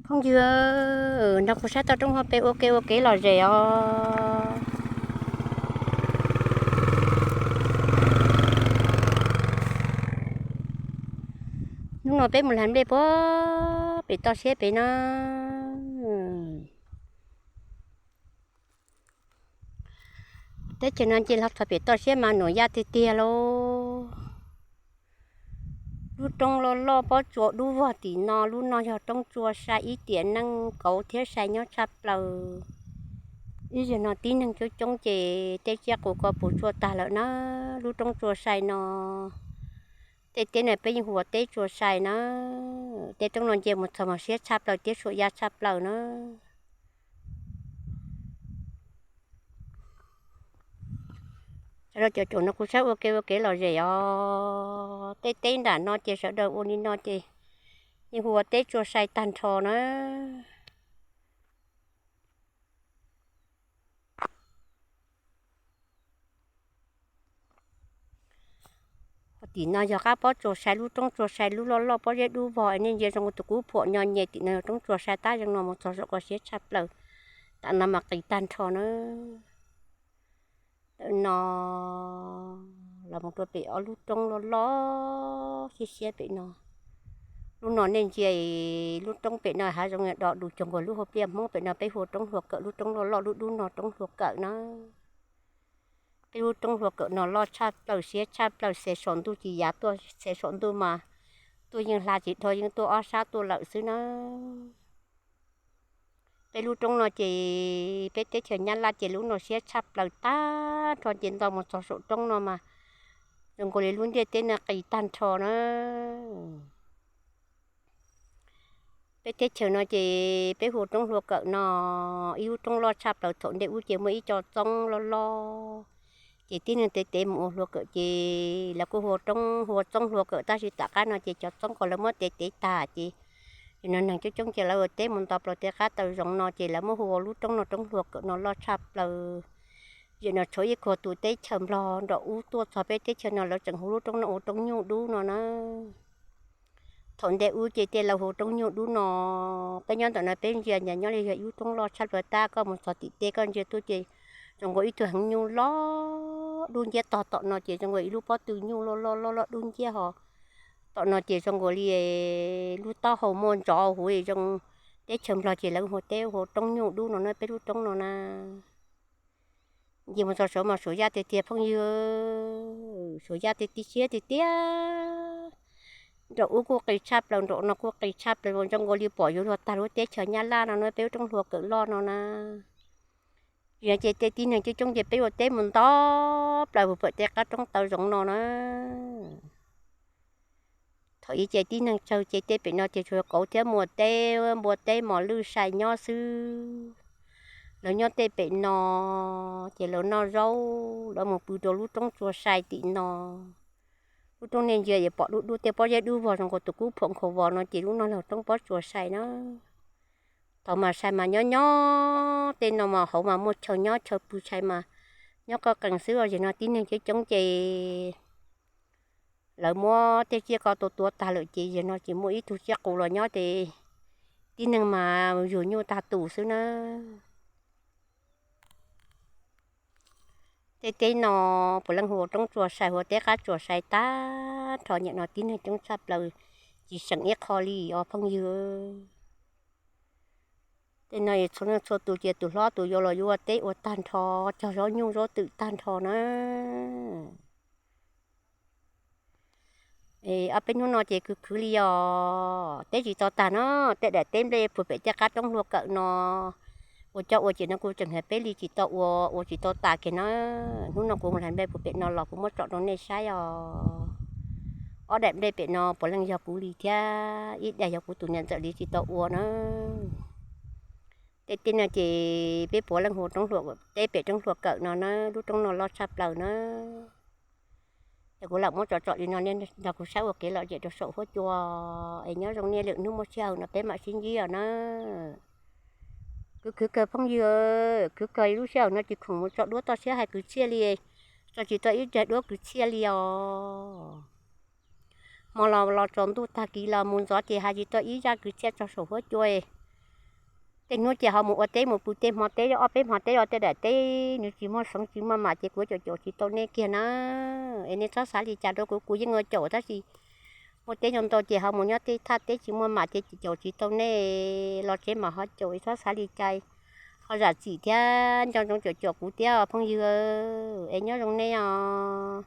Phooj ywg, nrog kuv saib toj roob hauv pes ua ke ua kev lom zem os. Hnub no peb mus hlais nplej puag pem toj siab pem no. Teb chaws no nce hlo txog pem toj siab mas nuam yaj tiag tiag lauj. Lub roob loj loj pob tsuas dub vog tim no, lub no yog roob tsua sai ib tiam neej kauv thiab sai nyob tshaj plaws. Ib zaug no tib neeg coob coob ces tej tsiaj qus ko puas tsua tag lawm na. Lub roob tsua sai no, tej teb no peb yeej hu ua teb tsua sai na. Tej roob no nce mus txog mas siab tshaj plaws thiab suam ya tshaj plaws na. Sawv daws caum caum no kuv saib ua ke ua kev lom zem os. Tej teb nram no ces sawv daws ua li no ces yeej hu ua teb tsua sai tag nrho na. Tim no yog qab pob tsuas sai, lub roob tsuas sai, lub loj loj pob zeb dub vog, nej ntsia zoo tus kub phuam nyo nyem. Tim no yog roob tsuas sai tab zoo no mus txog saum ko siab tshaj plaws. Tam no mas qis tag nrho na. Tam no los mus rau pem ob lub roob loj loj siab siab pem no. Lub no nej ntsia, lub roob pem no hav zoov do dus cuag nkaus lub hauv pliaj Hmoob. Pem no peb hu ua roob hlua kawm, lub roob loj loj dub dub no roob hlua kawm na. Peb lub roob hlua kawm no loj tshaj plaws siab tshaj plaws, xes saum ntuj tsis yav tuaj, xes saum ntuj mas tuaj yeej hla tsis dhau, yeej tuaj ob sab tuaj lawm xwb na. Peb lub roob no ces peb teb chaws Nyab Laj ces lub no siab tshaj plaws tag nrho ces nto mus txog saum roob no mas zoo nkaus li lub ntiaj teb no qis tag nrho na. Peb teb chaws no ces peb hu ua roob hlua kawm no, ib lub roob loj tshaj plaws. Thaum ntej ub ces muaj ib co txoob loj loj, ces tib neeg tev tev mus ua hlua kawm ces lawv kuj hu ua roob, hu ua txoob hlua kawm. Tab sis tom qab no ces cov txoob ko lawv muab tev tev tag ces, ces no neeg coob coob ces lawv ua teb mus nto plaws tej qab taw zoov no ces lawv muab hu ua lub roob no roob hlua kawm no loj tshaj plaws. Yam no tshuav ib qho tus teb chaws Nplog nram ub tuaj txog peb teb chaws no lawv tseem hu lub roob no ua roob nyuj dub no na. Thaum ntej ub ces tej laus hu roob nyuj dub no, peb nyob ntawm no peb ntsia ntsia nyob li yog ib lub roob loj tshaj plaws. Tab koj mus txog tim tej koj ntsia tuaj ces zoo nkaus ib tug heev nyuj loj dub nciab. Tog tom no ces zoo nkaus ib lub pob tw nyuj loj loj loj loj dub nciab ho. Tom no ces zoo nkaus li lub taub hau muaj ntsos huv zoo. Teb chaws Nplog ces lawv hu teb hu roob nyuj dub no na, peb lub roob no na. Ntsia mus txog saud mas suam yaj tiag tiag phooj ywg, suam yaj tiag tiag siab tiag tiag. Nraum ub kuj qis tshaj plaws, nraum no kuj qis tshaj plaws, zoo nkaus li pom yuav luag tag lub teb chaws Nyab Laj no na, peb lub roob hlua kawm loj no na. Yog ces tej tib neeg coob coob ces peb ua teb mus nto plaws puag pem tej qab roob taw zoov no na. Thaum ub ces tib neeg tsawg ces tej pem no ces tsuas kauv thiab muas teb, npua teb mos lwj sai nyob xwb. Lawv nyob tej pem no ces lawv noj zaub, lawv mus pw rau lub roob tsua sai tim no. Lub roob nej ntsia es pom dub dub tej pob zeb dub vog zoo nkaus tus kub phuam nkhaus vos no ces lub no yog roob pob tsuas sai na. Thaum mas sai mas nyob nyob tej no mas hauv mas muaj chaw nyob chaw pw sai mas nyob qoj qees xwb os. Yog no tib neeg coob coob ces lawv muab tej tsiaj ko tua tuav tag lawm ces yog no tsis muaj ib tug tsiaj qus los nyob ces tib neeg mas yug nyuj tag tus xwb na. Tej teb no puav leej hu ua roob tsua sai, hu ua teb qab tsua sai tag nrho. Nyem no tib neeg coob tshaj plaws, tsis seem ib qho li os phooj ywg. Tej no txhua leej txhua tus ces tus hlob tus yau los yuav ua teb ua tag nrho, cog zaub nyuj zaub twm tag nrho na. Ob peb hnub no ces khwv khwv li os, teb tsis tau tag no. Tej daim teb nplej puag pem tej qab roob hlua kawm no uas coj ua ces no kuj tseem hais peb li tsis tau ua, ua tsis tau tas kiag na. Hnub no kuv mus hlais nplej puag pem no los kuv muab tsom rau nej saib os. Ob daim nplej pem no puav leej yog kuv li thiab ib daim yog kuv tus niam ntxawm li tsis tau ua na. Tej teb no ces peb puav leej hu roob hlua, teb pem roob hlua kawm no na, lub roob no loj tshaj plaws na. Ces kuv lam muab tsom tsom li no nej nrog kuv saib ua kev lom zem rau saum huab cua es nyob zoo nej lwm hnub muaj sij hawm no peb mam sib ntsib os na. Kuv khwv kawg phooj ywg, khwv kawg lub sij hawm no tsis khoom mus tso duab toj siab hais kwv txhiaj li, tso tsis tau ib zaj duab kwv txhiaj li os. Hmo los los tsaus ntuj tag kis los mus ntxov ces hais tsis tau ib zaj kwv txhiaj tso saum huab cua. Tej hnub ces ho mus ua teb mus pw tej hmo teb ob peb hmo teb los tej daim teb nws tsis muaj seev tsis muaj mam ces kuv caum caum tsis tau nej kiag na. Es nej txhob xav li cas rau kuv, kuv yeej ua caum tab sis ua teb ntau ntau ces ho mus nyob tej thaj teb tsis muaj mam ces caum tsis tau nej los tsev mam ho caum, txhob xav li cas. Ho zam txim thiab nco ntsoov caum caum kuv thiab phooj ywg, es nyob zoo nej os.